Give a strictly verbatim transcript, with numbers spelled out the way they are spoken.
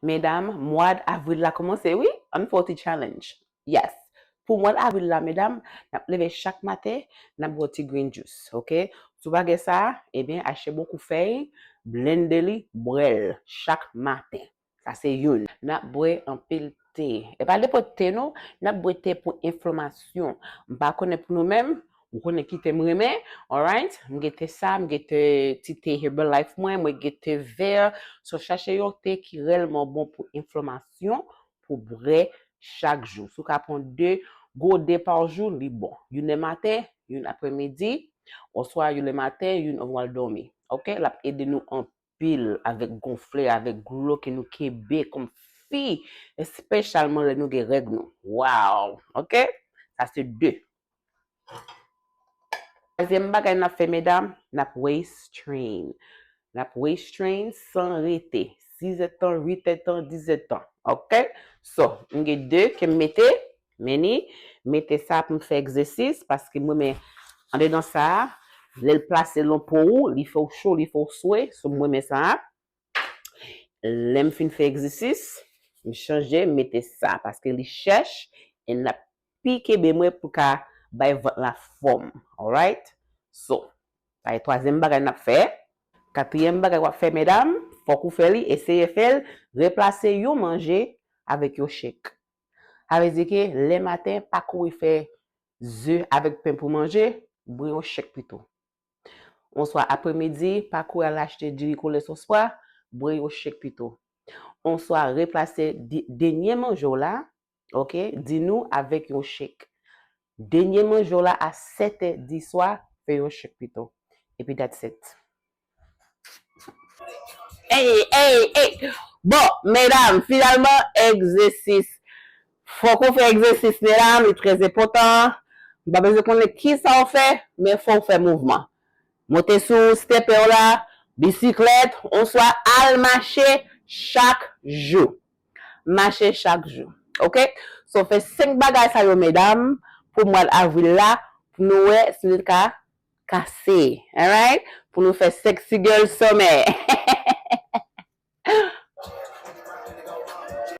Medam, mwa avril la kòmanse, wi. Ann fè yon ti challenge. Yes. Pou mwa avril la, medam, n ap leve chak maten, n ap bwè ti green juice, ok? Si w pa gen sa, ebyen, achte bokou fèy, blende li, bwè l chak maten. Sa se youn. N ap bwè anpil te. E pa nenpòt te non, n ap bwè te pou enflamasyon. M pa konnen pou nou menm, ou konnen ki te m renmen, alright? M gen te sa, m gen te ti te Herbalife mwen, mwen gen te vè. So, chache yon te ki reyèlman bon pou enflamasyon, pou bwè chak jou. Si w ka pran de gode pa jou, li bon. Youn lè maten, youn apremidi, oswa youn lè maten, youn anvan w al dòmi. Ok? L ap ede nou anpil avèk gonfle, avèk glo ke nou kenbe kòm fi, espesyalman lè nou gen règ nou. Wow! Ok? Sa se de. Twazyèm bagay n ap fè, medam, n ap waist train. N ap waist train san rete. Sizèdtan, uitèdtan, dizèdtan. Ok? So, m gen de ke m mete, men ni, mete sa pou m fè egzèsis, paske mwen, men, andedan sa, lè l plase lan po ou, li fè w cho, li fè w swe, so mwen, men sa. Lè m fin fè egzèsis, m chanje, m mete sa, paske li chèch, e l ap pi kenbe mwen pou ka bay vant la fòm. Alright? So, sa e twazyèm bagay n ap fè. Katriyèm bagay w ap fè, medam, fòk ou fè li, eseye fè l, replase yon manje avèk yon chèk. Sa vle di ke lè maten, pa kouri fè ze avèk pen pou manje, bwè yon chèk pito. Oswa apremidi, pa kouri al achte diri kolè soswa, bwè yon chèk pito. Oswa replase di- dènye manje w la, ok, di nou avèk yon chèk. Dènye manje w la a sèt è di swa, fè yon chèk pito. Epi that's it. Ey, ey, ey. Bon, medam, finalman, egzèsis. Fòk ou fè egzèsis, medam, li trè enpòtan. M pa bezwen konnen kisa w fè, men fò w fè mouvman. Monte sou stepè w la, bisiklèt, oswa al mache chak jou. Mache chak jou. Ok? So, fè senk bagay sa yo, medam, pou mwa avril la, pou nou wè si nou ka kase. Alright? Pou nou fè sexy girl summer.